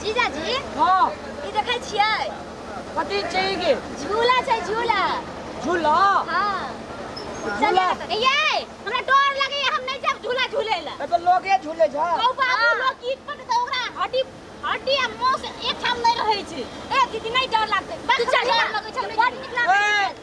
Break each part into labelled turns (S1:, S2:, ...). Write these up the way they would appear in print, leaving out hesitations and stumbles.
S1: जीजाजी।
S2: हाँ।
S1: ई देखै छियै?
S2: कथी छै गे?
S1: झूला छै, झूला।
S2: झूला?
S1: हाँ।
S2: झूला।
S1: ये हमरा डर लगैया, हम नहीं जाब झूला झूले ला।
S2: ए तो लोगे झूले जा।
S1: कहू बाबू, लोग गीत पर तऽ ओकरा हड्डी हड्डी आ मौस एक ठाम नहीं रहै छै। ए दीदी, नहीं डर लागतै? तू चल, डर लगै छै, बड़ नीक लागै छै।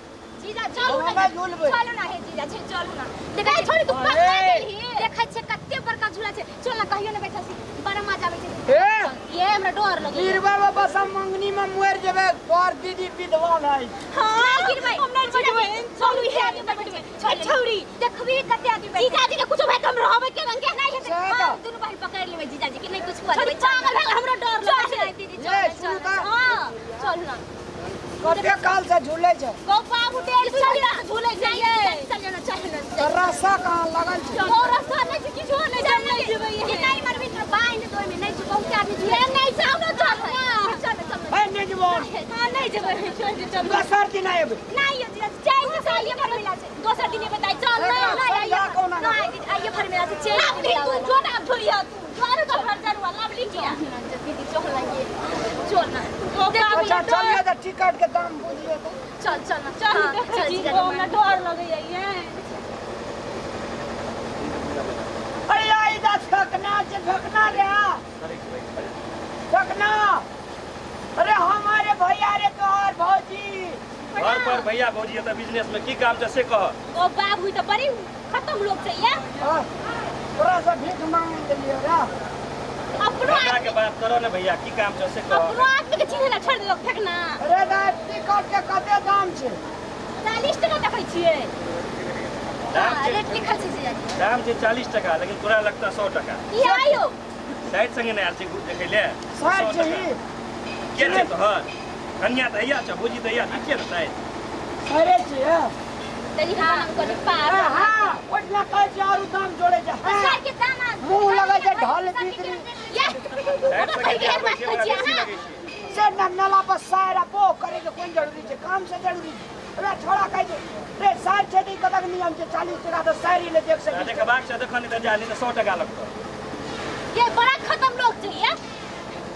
S1: जीजा चलू ना।
S2: हमरा झूलबै।
S1: चलू ना हे जीजा छै, चलू ना। देखै छोड़ी, तू पकड़ा गेलही। देखै छै कते बड़का झूला छै, चल ना, कहियो ने बैठल छी, बड़ा मजा आबै छै।
S2: ए।
S1: ये हमरा डर लगै।
S2: गिरबै बस हम मंगनी में मर जेबै, तोर दीदी विधवा भए।
S1: हां, गिरबै हम नहीं बैठबै। चलू, हे आदमी बैठबै। छौड़ी देखबी कते आदमी बैठे। जीजाजी के कुछो भाई हम रहबै के रंग के नहीं हेतै।
S2: सएह तऽ।
S1: हम दुनू बहिन पकड़ लेबै जीजाजी के, नहीं कुछ हुआ देबै। पागल भेल, हमरा डर लगै छै दीदी। चल।
S2: ये,
S1: चल।
S2: सुनू तऽ।
S1: हां, चल ना।
S2: कते काल से झूले छै?
S1: गौ बाबू, डेढ़ साल से झूले छै ये। चल ना, चल ना।
S2: तऽ रस्सा कहाँ लगल छै?
S1: गौ रास्ता नहीं छै, किछो नहीं। चल, नहीं जेबै। ये नहीं मरबी तो बांध दो में नहीं छै, बहुत आदमी झूले नहीं छै। ना चल ना, चल चल।
S2: ए, नहि जेबो।
S1: हां, नहीं जेबै, चल चल।
S2: दोसर दिन आएब।
S1: नहीं ये जीजा, चल चल, ये भर मिला छै, दोसर दिन बताई। चल ना ना।
S2: समझा कोना ना।
S1: ना, आइए भर मिला छै, चल। लावली, तू जो ना झोलिया, तू जो तो भर जरुआ लावली किया दीदी, चल ना ये, चल ना।
S2: अच्छा चलिए तऽ टिकट के दाम बुझिए तऽ।
S1: चल चल ना, चल चल जीजा।
S3: हमरा डर लगैया ये।
S2: अरे आई दा फेकना छै, फेकना रे, फेकना। अरे हमारे भैया रे, तोहर भौजी।
S4: घर पर भैया भौजी एतऽ बिजनेस में की काम छै से कह।
S1: ओ बाबू तऽ बड़ी खत्म लोग छै ये।
S2: हाँ, तोरा से भीख मांगे गेलियो रे।
S1: अपनो
S4: धंधा के बात करो ने भैया, की काम छै से कह।
S1: अपनो आदमी के चिन्हे ला छोड़ देलक फेकना।
S2: अरे दाइ, टिकट के कते दाम छै?
S1: 40 टका देखै छियै।
S4: दाम छै।
S1: रेट लिखल छै जीजाजी।
S4: दाम छै 40 टका, लेकिन तोरा लगता 100 टका।
S1: की आयो?
S4: साइड संगे नहि आयल छै देखै ले।
S2: साइड
S4: 100
S2: छै
S4: टका।
S2: ई।
S4: के छै तोहर? कनिया तऽ हैया छौ, भौजी तऽ हैया, ठीक छै ने साइड?
S2: साइडे छियै।
S1: तनी हम कनि पार।
S2: ए, हाँ, ओहिठिना कहै छै आरू दाम जोड़े छै। हाँ,
S1: सर के दाम
S2: मुँह लगै छै ढल बिदरी।
S1: ये
S4: साइड संगे जे आबै छै ओकरा बेसी लगै छै।
S2: से न मेला पर साइड आ बो करे के कोन जरूरी छै, काम से जरूरी छै। अरे छोड़ा, कहै छै रे साइड छै तऽ ई कतक नियम छै? 40 टका तऽ साइड ले देख
S4: तोरा
S2: सकै।
S4: देखबाक छै देखऽ, नहि तऽ जा, नहि तऽ 100 टका लगतौ।
S1: ये बड़ा खत्म लोग छै ये।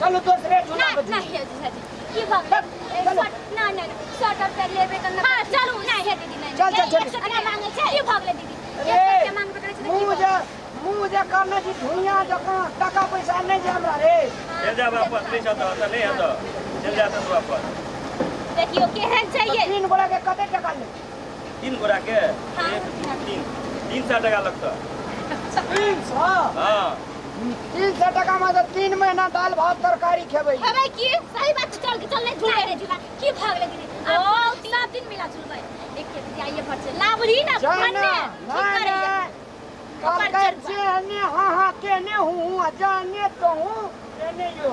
S2: चलू दोसरे झूला
S1: ना
S2: पर
S1: ना
S2: झूलू।
S1: हे जीजाजी, की भऽ गेलै?
S2: चलू।
S1: ना ना ना, 100 रुपया लेबे तऽ ना। हां चलू ना हे दीदी, नहीं।
S2: चल, चल, चल।
S1: 100 टका मांगे छै, की भऽ गेलै दीदी?
S2: अरे,
S1: 100 रुपया मांगबे करै छै तऽ की
S2: मुँह
S1: भऽ
S2: जे मुँह जे करने छी धुइयाँ जकाँ, टाका पैसा नहि छै हमरा रे।
S4: चलि जा वापस, नहि छौ तऽ एतऽ नहि हेतौ, चलि जा तऽ वापस।
S1: देखियौ केहन छै ये।
S2: तीन गोरा के कते टका ले?
S4: तीन गोरा के एक, दू, तीन, 300 टका लगतौ।
S2: 300?
S4: हँ।
S2: 300 टका में तऽ 3 महीना दालि भात तरकारी खेबै।
S1: खेबै की? सही बात छै, चल के चल, नहीं झूलबै रे झूला। की भऽ गेलै दीदी? ओ सब दिन मिला झूलबै एक के दीदी, आइए भर छै लाबरी ना।
S2: जा
S1: भन्ने
S2: ना।
S1: ठीक
S2: नहीं
S1: करैया।
S2: नहीं, कहलकै जेने हाँ हाँ तेने हूँ आ जाने तो हूँ तेने यो।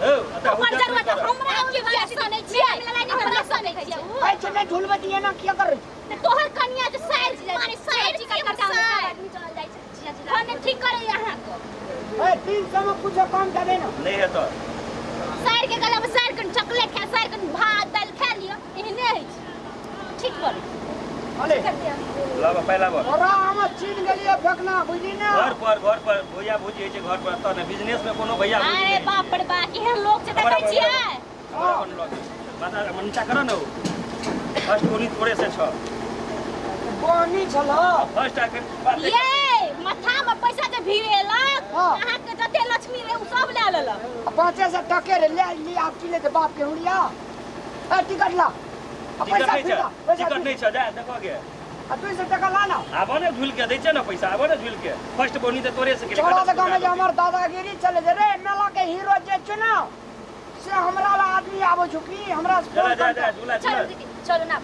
S4: हौ, एतऽ
S1: अपन
S4: हुज्जत
S1: जरूरत
S4: नहि करऽ।
S1: हमरा के किया सनै छियै? हमरा सनै छियै उ।
S2: कहै छै नहि झूलबै दिए ना, किया करै?
S1: तऽ तोहर कनिया जे साइड मारे साइड के आदमी चलल जाइ छै। भने ठीक करे अहाँ को।
S2: ए, 300 में कुछो कम देबै ना।
S4: नहि हेतौ।
S1: साइड के गला में साइड के चॉकलेट खा, साइड के भात दालि खा लिअ, एहने होइ छै। ठीक बोल।
S2: अले।
S1: कर दिअ।
S4: लाबऽ पाइ, लाबऽ।
S2: तोरा हम चिन्ह गेलियै फेकना, बुझली ना?
S4: घर पर, घर पर भैया भौजी होइ छै घर पर, एतऽ नहि। बिजनेस में कोनो भैया भौजी
S1: अरे
S4: नहि।
S1: बाप रे बा, केहन लोक छै देखै छियै?
S4: हमरा अपन लऽ गेल। माथा नीचा करऽ ने। फर्स्ट बोनी तोरे से छौ।
S2: बोनी छल।
S4: फर्स्ट आके बात।
S1: ये माथा में पैसा जे भिड़ेलक।
S2: हाँ।
S1: अहाँ के जते लक्ष्मी रहे उ सब लए लेलक।
S2: आ 500 टके रे ले ली, आब की लेते बाप के हुड़िया। ए, टिकट ला आ
S4: टिकट
S2: पैसा
S4: नहि
S2: फिर
S4: छै।
S2: ला पैसा।
S4: टिकट नहि छै, जा देखऽ गे।
S2: आ 200 टका ला ना।
S4: आबऽ ने, झूल के दै छै ने पैसा, आबऽ ने झूल के। फर्स्ट बोनी तऽ तोरे से गेलै।
S2: छोड़ा तऽ गाँव में जे हमर दादागिरी चले जे रे, मेला के हीरो जे छौ ना से हमरा ला आदमी आबै छौ की हमरा से
S4: चला
S2: फोन
S4: जा जा।
S2: करतौ।
S4: झूला
S1: चलू
S4: झूला।
S1: दीदी, चलू ना,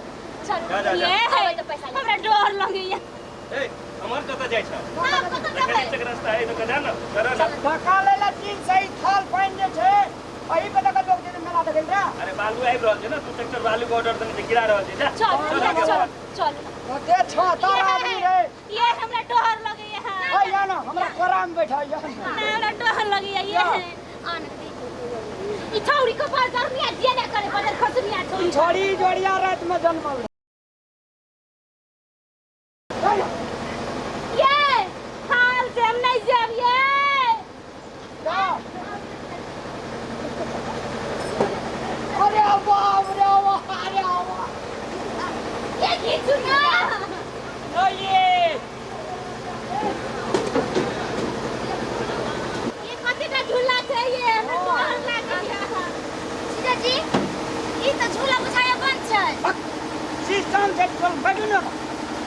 S1: चलू।
S4: जा, जा, जा।
S1: ये है तऽ पैसा ले। हमरा डर लगैया।
S4: ए, हमर कतऽ जाइ छ?
S1: हाँ, कतऽ
S4: देखै
S1: जेबै?
S4: तक रास्ता है तऽ जा ने, कर ने।
S2: धक्का लै ला 300 ई थाल पानि जे छै एही पे तक लोग जेतै मेला देखै लए रे।
S4: अरे बालू आबि रहल छै ने, तू ट्रैक्टर बालू के ऑर्डर देने छै, गिरा रहल छै, जा।
S1: चल।
S4: चल आगे
S1: चल।
S4: बढ़।
S1: चल।
S2: कते छ तार आदमी रे।
S1: ये हमरा डर लगैया।
S2: ओइ या ना, हमरा कोरा में बैठा या ना।
S1: हमरा डर लगैया। ये है आन दीदी, ई छौड़ी कपार गर्मिया जे ने करे बदल खसनिया छौड़ी।
S2: छड़ी जोड़िया रात में जन्मल चल।
S1: ये हाल से हम नहीं जाब ये।
S2: जा।
S1: खींचू ना।
S2: ओ ये
S1: ये कतेटा झूला छै ये, हमरा डर लागैया। जीजाजी, ई तऽ झूला बुझाइया बंद छै।
S2: सिस्टम छै, चल बैठू ने।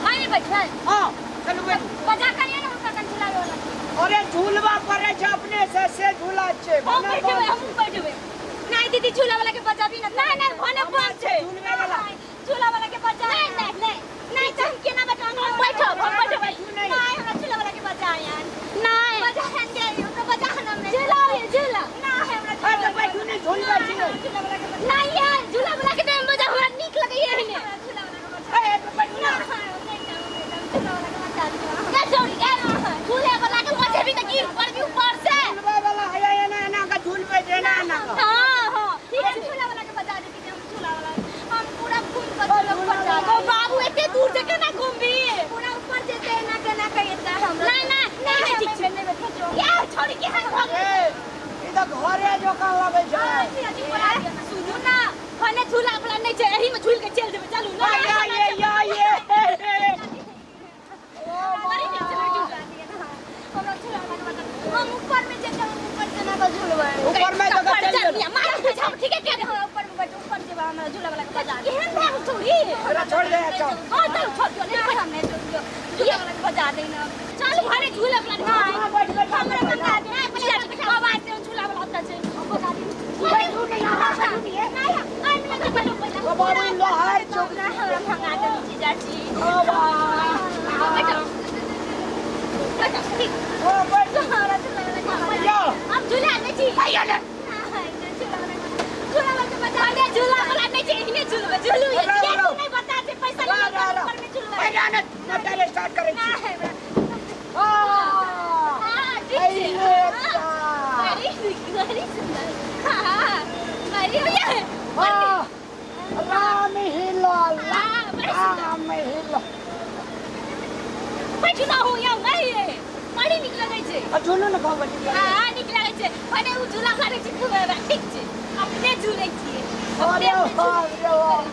S1: माय बैठबै?
S2: हाँ, चलू बैठू।
S1: बजा करिए ने हुनका कन झूला वाला।
S2: अरे झूलबा पड़े छै अपने से, से झूला छै।
S1: हम
S2: भने
S1: बैठबै,
S2: बंद
S1: हम
S2: छै।
S1: बैठबै। नहीं दीदी, झूला वाला के बजाबी ना। नहीं नहीं, भने बंद छै।
S2: झूलबे वाला।
S1: झूला वाला के बजा। नहीं नहीं नहीं नहीं, तो हम केना बैठब? हम बैठब, हम बैठबै।
S2: नहीं।
S1: नहीं, हमरा झूला वाला के बजायन। नहीं बजायन के, ओकरा बजायन हम नहीं। झूला ये झूला ना है हमरा।
S2: हाँ, तो बैठू ने, झूलबै छी।
S1: झूला वाला के बजा नहीं यार, झूला वाला के टाइम बजा, हमरा नीक लगैया एहने। झूला वाला के बजा।
S2: ए, तो बैठू ना।
S1: झूले वाला के बजेबी त गिर पड़बी ऊपर से।
S2: झूलबे वाला है, एना एना के झूलबै छै, एना एना के।
S1: हाँ हाँ, ठीक है, झूला वाला के बजा दे। हम झूला वाला, हम पूरा घूम कर झूला ऊपर जा। ओ बाबू, एते दूर से केना घूमबी? पूरा ऊपर जेते एना केना कहिता हम। नहीं नहीं नहीं, ठीक छै, नहीं बैठो जो यार, छोड़ी के हम भाग।
S2: ए, ई तऽ घरे जकाँ लगै छै।
S1: सुनू ना, भने झूला वाला नहीं छै, एही में झूल के चल जेबै, चलू ना।
S2: या ये या ये।
S1: बड़ी नीक छै झूला। हमरा झूला वाला के बता, हम ऊपर में जेते, हम ऊपर जेना के झूलबै।
S2: ऊपर में जगह
S1: ऊपर
S2: चलि
S1: चल
S2: गेल।
S1: मार हम ठीक है के हम ऊपर में बैठ, ऊपर जेबा, हमरा झूला वाला के बजा। केहन भाग छोड़ी?
S2: एकरा छोड़ दे, चल।
S1: हां चल, छोड़ दियो। नहीं, हम नहीं छोड़ दियो, झूला वाला के बजा दे ना। चल घरे झूला वाला।
S2: हाँ, बैठ, बैठ,
S1: हमरा
S2: बैठ,
S1: मंगा दे। नहीं, आवाज से झूला वाला होता छै, हम बजा दे।
S2: बैठू ने, यहाँ बैठू ने।
S1: नहीं, आई मिनट बैठो पहिले।
S2: ओ बाबू, ई लोहार चौक।
S1: हमरा मंगा दे जीजाजी।
S2: ओ बा।
S1: बैठो बैठो, ठीक।
S2: ओ बैठ।
S1: हमरा झूला वाला के बजा।
S2: या।
S1: हम झूला नहीं छी।
S2: आइया ने।
S1: झूला वाला के बजा दे। झूला वाला नहीं छै, एहने झूलबै, झूलू ये।
S2: रहो,
S1: किया
S2: रहो।
S1: तू नहीं बता छै पैसा
S2: रह,
S1: लगा
S2: रह, रह।
S1: ऊपर में झूलबै।
S2: पहिले ने मोटर स्टार्ट करै छी।
S1: ना है हमरा।
S2: हाँ।
S1: हाँ, ठीक छै।
S2: अइले
S1: हाँ।
S2: ता।
S1: बड़ी बड़ी सुंदर। हाँ, बड़ी भैया।
S2: हाँ। राम हिलल।
S1: हाँ, बड़ी सुंदर।
S2: राम हिलल।
S1: बैठू ना हो या नहीं है। बड़ी नीक लगै छै।
S2: आ झूलू ने कहबै।
S1: हाँ, नीक लगै छै। भने उ झूला लागै छै खूब, ठीक छै। अपने झूलै छियै।
S2: अरे
S1: अपने
S2: बाप रे बाप।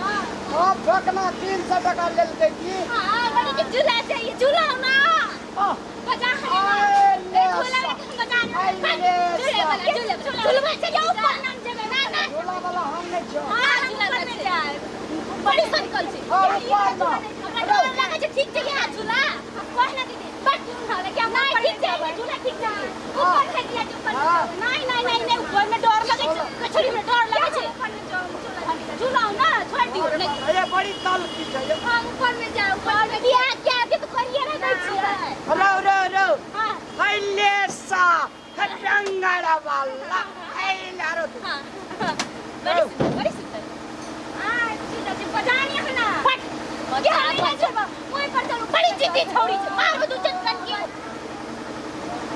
S1: हाँ।
S2: हाँ, फकना 300 टका लेलकै की।
S1: हाँ, बड़ी नीक झूला छै ये, झूला ना।
S2: आह,
S1: बजा है ना।
S2: अरे
S1: झूला में हम बजा
S2: अरे
S1: झूले वाला झूले झूलबै छै ये, ऊपर नाम जेबै ना ना।
S2: झूला वाला हम नहि छियौ।
S1: हाँ, झूला में जाय। बड़ी सनकल छै।
S2: हाँ, ऊपर ना।
S1: हमरा डर लागै छै, ठीक छै यहाँ झूला। कह ना दीदी, बट क्यों ना क्या? नहीं ठीक छै, ये झूला ठीक छै। ऊपर है दिया ऊपर।
S2: हाँ।
S1: नहीं नहीं नहीं नहीं, ऊपर में डर लगै छै। कछड़ी में डर लगै छै। झूला ना छोड़ दियो नहीं।
S2: अरे बड़ी तल की छै।
S1: हम ऊपर में जाओ, ऊपर में बियाह क्या के तो करिए ना दै छियै।
S2: रौ रौ रौ।
S1: हां।
S2: हैले सा हटंगड़ा वाला हैले आरो तू।
S1: हां, बड़ी सुंदर, बड़ी सुंदर। हां, जीजा जी बजा नहीं है ना। फट क्या नहीं छोड़बा, ओइ पर चलू। बड़ी जिद्दी छौड़ी छै, मारबो दू चटकन के।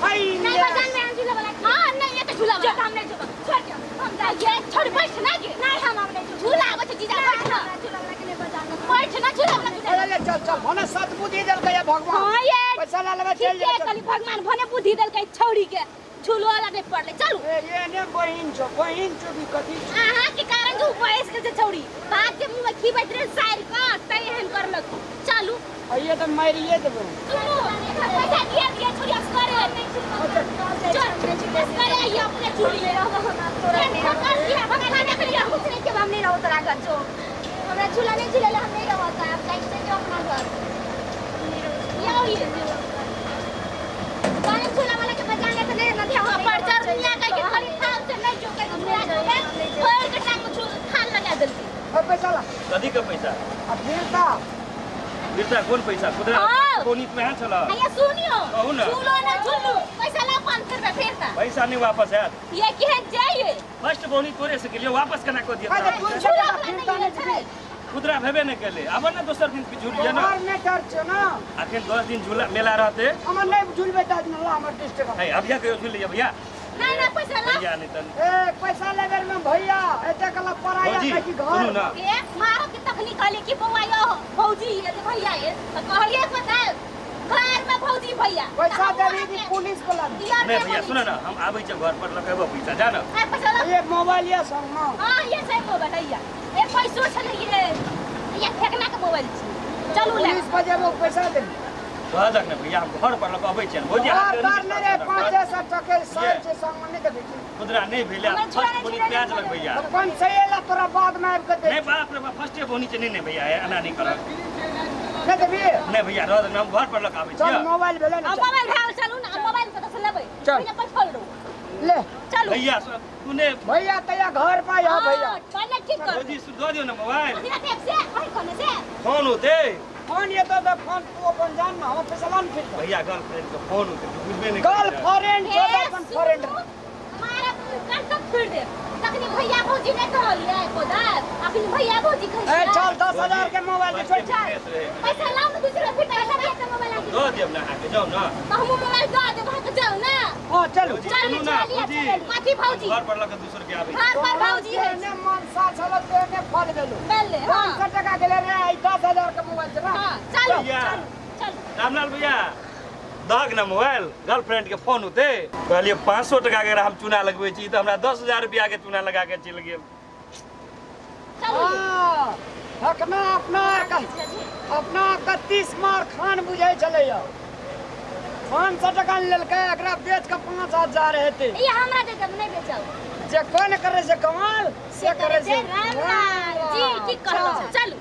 S2: हैले।
S1: नहीं बजान में झूला वाला। हां नहीं, ये तो झूला वाला हम नहीं झूला, छोड़ दियो। हम जा ये छोड़, बैठ ना के। नहीं, हम नहीं झूला आबै छै जीजा, बैठ ना। झूला वाला के नहीं बजाना, बैठ ना झूला वाला के।
S2: अरे ले चल चल, भने सतबुद्धि देलकै या भगवान।
S1: हां ये
S2: पैसा ला लेबै, चलि
S1: ठीक
S2: जेबै।
S1: है,
S2: चल।
S1: कहली भगवान भने बुद्धि देलकै छौड़ी के, झूलो वाला नहीं पड़ले, चलू।
S2: ए, ये ने बहिन छौ, बहिन छौ की कथी छौ?
S1: अहाँ के कारण जो बयस के छै छौड़ी भात के मुंह में खीबैत रहे साइर क, तै एहन करलक। चलू।
S2: आइए तऽ मारिए देबै।
S1: सुनू, पैसा दिया दिया छौड़ी असगरे। चल, असगरे आइए अपने झूलिए। कर दिया भगवान ने करिया।
S3: कुछ नहीं के, हम नहीं रहो तोरा घर, जो हमरा झूला नहीं झूलेला, हम नहीं रहो। आप कहीं से जो अपना घर।
S1: आओ ये बाहर झूला वाला के बजा ले तो नहीं ना ध्यान पर चल दुनिया का के खाली थाल से नहीं जो के झूला झूले फोड़ के टांग में झूल थाल लगा देलकी।
S2: ओ पैसा ला।
S4: कथी के पैसा?
S2: आ फिरता।
S4: फिरता कोन पैसा? खुदरा
S1: हाँ।
S4: कोनी में छल।
S1: भैया सुनियो।
S4: कहू ना।
S1: झूलो ना झूलू, पैसा ला 500 रुपया फेरता।
S4: पैसा नहीं वापस आयत।
S1: ये केहन जाइए?
S4: फर्स्ट बोनी तोरे से केलियो, वापस केना कऽ दियौ?
S2: अरे तू
S1: झूला वाला
S2: फिरता
S1: नहीं
S2: नहि
S1: छै।
S4: खुदरा भेबे नहि केलै, आब ने दोसर दिन झूलिए ने।
S2: हमर मैटर छौ ना।
S4: अखन 10 दिन झूला मेला रहते।
S2: हमर नहि झूलबै तऽ ला हमर 30 टका।
S4: है अभिया कहियो झूल लिअ भैया।
S1: नहीं ना पैसा ला।
S4: भैया नहीं तन।
S2: ए, पैसा लेबे में भैया एते कला पराया
S4: भौजी
S2: कहै छी
S4: सुनू
S2: घर।
S4: ना।
S1: ए मारो के तखनी कहले कि बौआ यो भौजी ये जे भैया ये, तो कहलिए पता घर में भौजी भैया।
S2: पैसा देबी कि पुलिस वाला?
S1: दियर
S4: नहीं भैया सुन ना, हम आबै छै घर पर लकेबो पैसा, जा ना।
S1: ए पैसा ला।
S2: ये मोबाइल या संग में।
S1: हां ये छै मोबाइल भैया। ए पैसो छलै ये। या फेकना के मोबाइल छी। चलू ले।
S2: पुलिस बजेबो पैसा दे।
S4: दऽ दक ने भैया, हम घर पर लऽ कऽ अबै छियनि भौजी।
S2: घर
S4: अहाँके
S2: तर नहि रे,
S4: नहि
S2: 500 टके साल छै संग में नहि देखै छी।
S4: खुदरा नहि भेलै।
S1: हमरा
S4: फर्स्ट
S1: झूला
S4: बोनी
S1: नहि
S4: प्याज
S1: झूला
S4: लग भैया।
S2: तऽ 500 एला तोरा बाद में आबि कऽ दे।
S4: नहि, बाप रे बाप, फर्स्टे बोनी छै। नहि नहि भैया, एना नहि करब।
S2: नहि देबही?
S4: नहि भैया, रह दक ने, हम घर पर लऽ कऽ आबै
S2: चल
S4: छियै।
S2: मोबाइल भेलै ने।
S1: आ मोबाइल भए गेल, चलू ने, आ मोबाइल कतऽ से लेबै?
S2: चल।
S1: भैया बैठल रहू।
S2: ले।
S1: चलू।
S4: भैया तू ने
S2: भैया तैया घर पर आ भैया।
S1: हाँ, पहिले ठीक कर।
S4: भौजी दऽ दियौ ने मोबाइल।
S1: अखनी देब से वही कहने से।
S4: फोन होतै?
S2: फोन ये तो फोन तू अपन जान ना, हम पैसा लान फिर।
S4: भैया, गर्लफ्रेंड के फोन होतै, तू बुझबे नहि करै छै।
S2: गर्लफ्रेंड
S1: हे,
S2: छौ अपन
S1: सुनू,
S2: फ्रेंड।
S1: हमारा कान सब फोड़ दे। तखनी भैया भौजी नहि कहलियै कोदार, अखनी भैया भौजी कहै
S2: ए
S1: छियै।
S2: चल, 10,000 के मोबाइल दे, छोड़।
S1: चल, पैसा लाउ ने, दूसरा फिर पैसा दे के मोबाइल आके।
S4: दऽ देब ने अहाँके, जाउ ने।
S1: तऽ हमहूँ मोबाइल दऽ देब अहाँके, जाउ ने।
S2: हां चलू।
S4: भौजी,
S1: चलू
S4: सुनू ने,
S1: चलिए।
S4: भौजी।
S1: कथी भौजी?
S4: घर पर लऽ कऽ 200 रुपया आबै छै।
S1: घर पर भौजी है।
S2: ने मनसा छल तेने फल गेलो।
S1: भेलै, हाँ।
S2: 500 टका गेलै रे, ई 10,000 के मोबाइल छै, राख।
S1: हाँ, चलू।
S4: भैया।
S1: चलू चलू।
S4: रामलाल भैया, दहक ने मोबाइल, गर्लफ्रेंड के फोन होते। कहलियै 500 टका के हम चूना लगबै छी तऽ हमरा 10,000 रुपया के चूना लगा के चलि गेल।
S1: चलू।
S2: हाँ, हकना अपना अपना 31 मार खान बुझै छलैया। 500 टका लेलकै, एकरा बेच के 5,000 हेतै।
S1: ई हमरा दे देब, नहि बेचब।
S2: जे कोन करै छै कमाल से करै छै
S1: रामलाल जी। ठीक कहलहुँ, चलू।